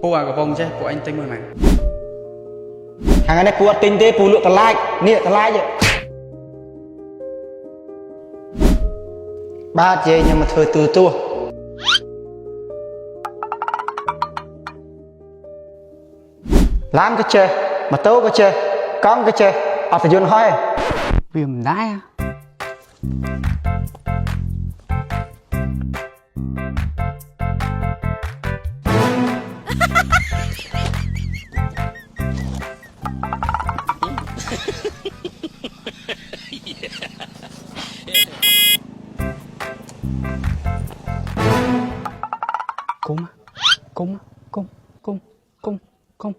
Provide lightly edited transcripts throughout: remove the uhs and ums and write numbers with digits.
ពូអាកំប៉ុងចេះពួកឯងទិញមួយម៉ាន ខាងនេះពូអត់ទិញទេពូលក់តម្លាយនេះតម្លាយបាទយាយខ្ញុំមកធ្វើទូរទស្សន៍ឡានក៏ចេះម៉ូតូក៏ចេះកង់ក៏ចេះអត់ទៅយន្តហោះឯង វាមិនដែរអាគុំគុំគុំគុំគុំគុំ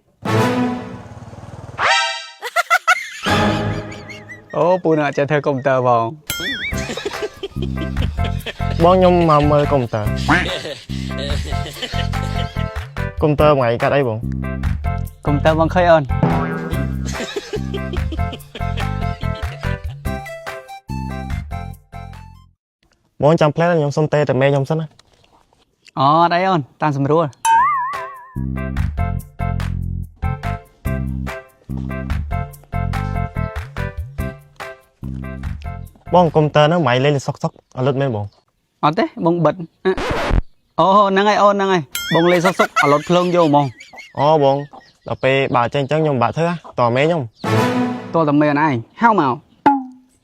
អូពូនៅអត់ចេះធ្វើកុំព្យូទ័របង បងខ្ញុំមកមើលកុំព្យូទ័រកុំព្យូទ័រមួយថ្ងៃកាត់អីបង កុំព្យូទ័របងឃើញអូន បងចាំផ្លែខ្ញុំសុំទេតែមេខ្ញុំសិនណា អូអត់អីអូនតាមសម្រួល បងកុំព្យូទ័រហ្នឹងមួយថ្ងៃលេងសុកសុកអត់លុតមែនបង អត់ទេបងបិទអូហ្នឹងហើយអូនហ្នឹងហើយបងលេងសុកសុកអលត់ភ្លើងយកហ្មង អូបងដល់ពេលបើចេញអញ្ចឹងខ្ញុំបាក់ធ្វើតមេខ្ញុំ តតែមេអូនឯងហៅមក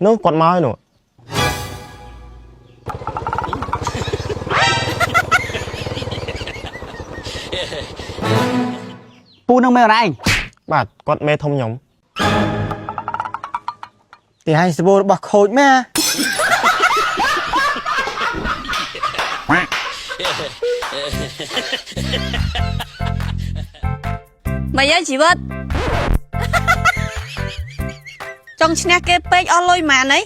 នោះគាត់មកហើយនោះ ពូនឹងមេអូនឯង បាទគាត់មេធំខ្ញុំ ទីហើយសបោរបស់ខូចមែន មិនអីជីវិតចង់ឈ្នះគេពេកអស់លុយម៉ានអី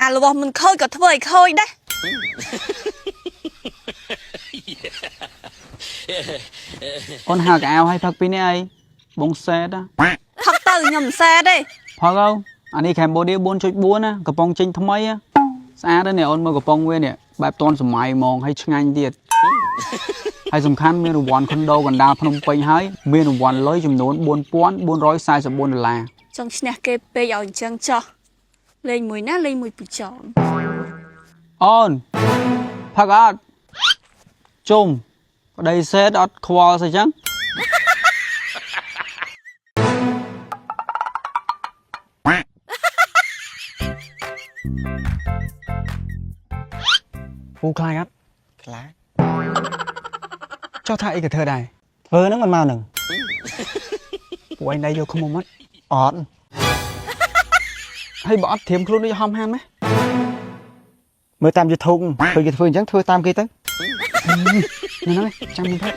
អារបស់មិនខូចក៏ធ្វើឲ្យខូចដែរ អូនហៅកៅអៅឲ្យផឹកពីនេះអីបងសែតណា ផឹកទៅខ្ញុំមិនសែទេ ផឹកទៅអានេះ Cambodia 4.4ណាកំប៉ុងចេញថ្មីណាស្អាតណាស់នេះអូនមើលកំប៉ុងវានេះបែបតនសម័យហ្មងហើយឆ្ងាញ់ទៀតហើយសំខាន់មានរង្វាន់ខុនដូកណ្ដាលភ្នំពេញហើយមានរង្វាន់លុយចំនួន4444ដុល្លារ ចង់ឈ្នះគេពេកឲ្យអញ្ចឹងចោះលេងមួយណាលេងមួយពូចង អូនផឹកអត់ជុំប្តីសេតអត់ខ្វល់ស្អីចឹងពូខ្លាចអត់ ខ្លាច ចុះថាអីក៏ធ្វើដែរ ធ្វើហ្នឹងមិនមកហ្នឹង ពូឯងដៃយកខ្មុំអត់ អត់ ហើយបើអត់ត្រៀមខ្លួនដូចហំហានម៉េះ មើលតាម YouTube ឃើញគេធ្វើអញ្ចឹងធ្វើតាមគេទៅ ហ្នឹងហើយចាំមិនផឹក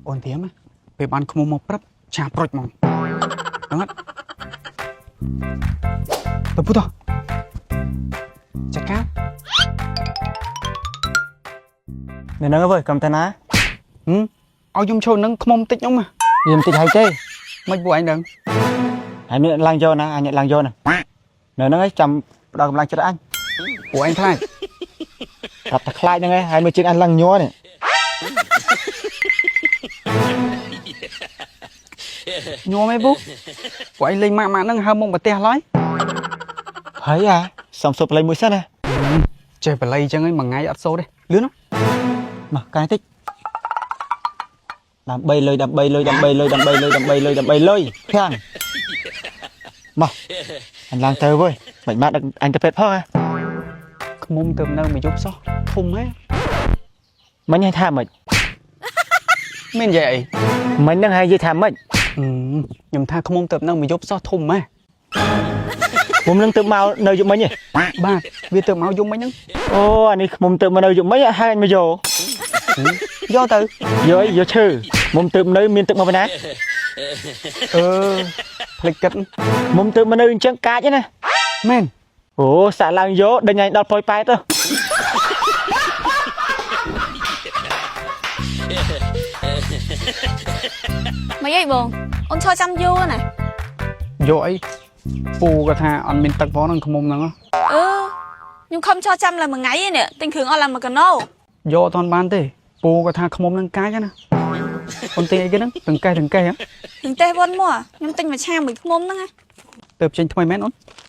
អូនត្រៀមណាពេលបានខ្មុំមកព្រឹបឆាប្រុចហ្មងហ្នឹងអត់ទៅពូតោះចាត់ការ នៅហ្នឹងវើយកុំទៅណា ហឹមឲ្យខ្ញុំចូលនឹងខ្មុំតិចខ្ញុំ វាមិនតិចហើយទេ មិនពួកឯងដឹង ហើយមានឡើងយកណាអញឡើងយកណានៅហ្នឹងឯងចាំផ្ដល់កម្លាំងចិត្តអញ ពួកឯងខ្លាច ប្រាប់តែខ្លាចហ្នឹងឯងហើយមើលជើងអញឡើងញ័រនេះ ញោមអីពូពួកឯងលេងម៉ាក់ម៉ាក់ហ្នឹងហើមុខប្រទេសឡើយ ហើយអាសំសុបលេងមួយសិនណា ចេះបល័យចឹងឯងមួយថ្ងៃអត់សូត្រទេលឿនណា មកកាយតិចដើម្បីលុយដើម្បីលុយដើម្បីលុយដើម្បីលុយដើម្បីលុយដើម្បីលុយខាងមកអញឡើងទៅវើយមិនមកដឹកអញទៅពេទ្យផងហ៎ ខ្មុំទៅនៅមួយយប់សោះធំហ៎ មិញឲ្យថាម៉េច មាននិយាយអី មិញហ្នឹងហើយនិយាយថាម៉េច អឺខ្ញុំថាខ្មុំទៅនៅមួយយប់សោះធំហ៎ ខ្ញុំនឹងទៅមកនៅយប់មិញហ៎ បាទវាទៅមកយប់មិញហ្នឹង អូអានេះខ្ញុំទៅមកនៅយប់មិញហើយអញមកយក យកទៅ យកអីយកឈើមុំទៅនៅមានទឹកមកពីណា អឺភ្លេចគិត មុំទៅមកនៅអញ្ចឹងកាចណា មែន អូសាក់ឡើងយកដេញអញដល់ប៉ោយប៉ែតទៅ មិនអីបងអូនឈរចាំយូរណា យកអីពូក៏ថាអត់មានទឹកផងហ្នឹងខ្មុំហ្នឹងហ៎ អឺ ខ្ញុំខំចោះចាំឡើងមួយថ្ងៃឯនេះទិញគ្រឿងអស់ឡើងមួយកណោ យកអត់ទាន់បានទេពូក៏ថាខ្មុំនឹងកាចណាអូនទិញអីគេហ្នឹងតង្កេះតង្កេះហ៎ នឹងទេវ៉ុនមកខ្ញុំទិញមួយឆាមួយខ្មុំហ្នឹងណា ទៅចេញថ្មីមែនអូន